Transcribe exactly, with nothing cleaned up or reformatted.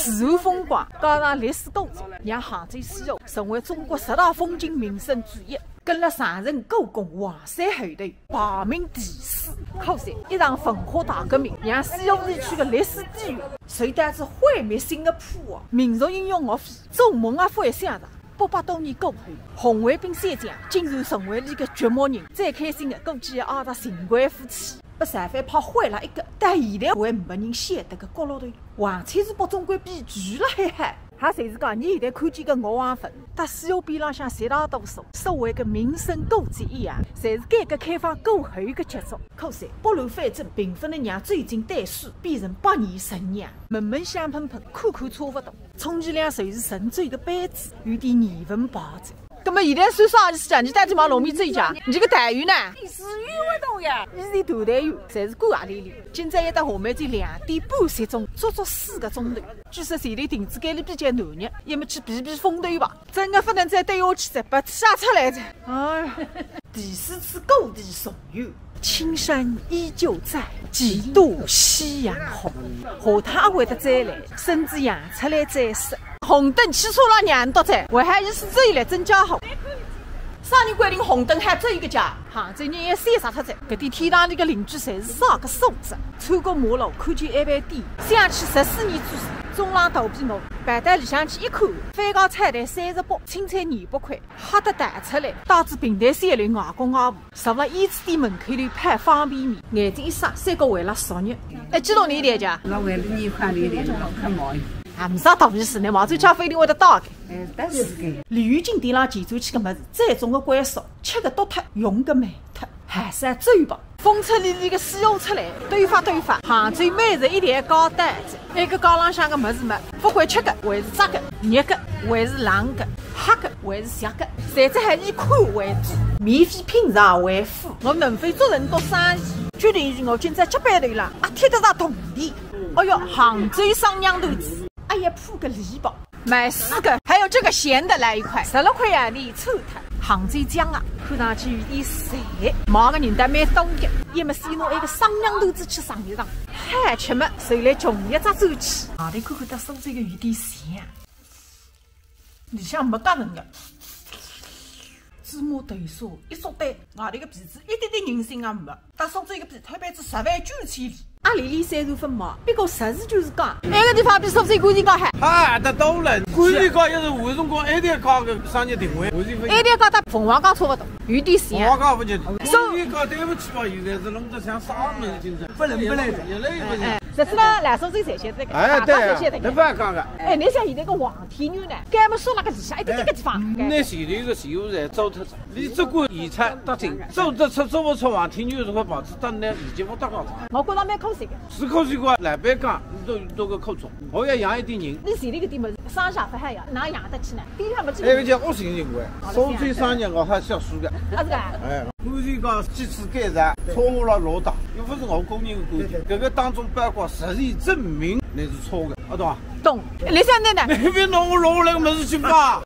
自然风光加上历史古迹，让杭州西湖成为中国十大风景名胜之一。跟了上层故宫、黄山后头排名第四，可惜一场文化大革命，让西湖地区的历史底蕴受到仔毁灭性的破坏。民族英雄岳飞做梦也勿会想着，八百多年过后，红卫兵小将竟然成为了一个掘墓人。最开心的估计也阿搭秦桧夫妻。 拨造反派毁了一个，到现在还没人晓得个角落头，横穿是拨中国比住了还好。也就是讲，倷现在看见个岳王坟，搭西湖边浪向绝大多数所谓个名胜古迹一样，侪是改革开放过后个建筑。可惜拨乱反正，并勿能让最近对水变成百年神庙，门门香喷喷，看看差勿多。充其量就是陈旧个碑志，有点年份摆着。 葛么现在算啥意思啊？倷到底往哪面走去啊？倷搿个队员呢？是运动员。以前团队员，侪是干啥哩哩。今朝一到下面走两点半钟，足足四个钟头。据说前头亭子间里比较暖热，要么去避避风头吧。真的勿能再对下去，再拔起出来了。哎呀，第四次故地重游，青山依旧在，几度夕阳红。下趟还会得再来，身子养出来再说。 红灯汽车浪让得着，还好意思走了，真家伙。啥人规定红灯还走一个家？杭州人也吓煞脱仔，搿点天堂里个邻居侪是啥个素质？穿过马路，看见一爿店，想起十四年之前，中浪肚皮饿，跑到里向去一看，番茄炒蛋三十八，青菜廿八块，吓得弹出来，带仔平台三六外公外婆。 坐辣胭脂店门口里拍方便面，眼睛一眨，三角围了十日。哎，几多年代家？老围了年快年代，老看毛衣。啊，没啥大意思，倷毛主教勿一定会得到个。哎，但是个。旅游景点浪建筑起个物事，最终个归宿，吃个多脱，用个慢脱，还是要走吧。风车里里个西湖出来，兜法兜法，杭州美食一条街到底。 埃个街浪向个物事嘛，勿管吃个还是着个，热个还是冷个，黑个还是白个，侪只好以看为主。免费品尝为辅。我能否做成做生意，决定于我今朝脚板头浪，啊，踢得着铜钿。哎哟，杭州生娘头子，哎呀，铺个篱笆，买四个，还有这个咸的来一块，十六块洋钿凑脱。杭州酱啊，看上去有点咸，买个人倒蛮多个，要么先拿埃个生娘头子去尝一尝。 嗨，吃么，手里穷一只走去。外头看看搭苏州个有点像啊，里向没夹层个。芝麻豆沙，一束对，外头个皮子一点点人性也没。搭苏州个皮，推扳子十万九千里。阿里里三十分嘛，不过实事求是讲，埃个地方比苏州观前街好。好得多了，观前街也是我辰光埃条街个商业定位，我是分埃条街搭凤凰街差勿多。 有点像。我讲勿进去。所以讲对勿起吧，现在是弄得像啥物事精神。不能不来的。越来越不行。哎，这是呢，来说这些现在哎，对啊，大家现在都不要讲了。哎，你像现在个黄天牛呢，该么说那个里向一点点个地方，嗯，那前头个全部侪糟蹋脱，你只管现在搭停，做得出做勿出黄天牛是块牌子，当然已经勿搭界了。我觉着蛮可惜个。是可惜个，老板讲，都都个苦衷，我要养一点人。你前头个地方上下勿好呀，哪养得起呢？地方勿起。埃个叫恶性循环，苏州商业街还是要输个。啊，是个。哎，我是讲几次改善，错误了老大，又勿是我个人个观点，搿个当中包括实践证明，那是错个，晓得伐？懂。你现在呢？那边拿我落下来个物事去吧。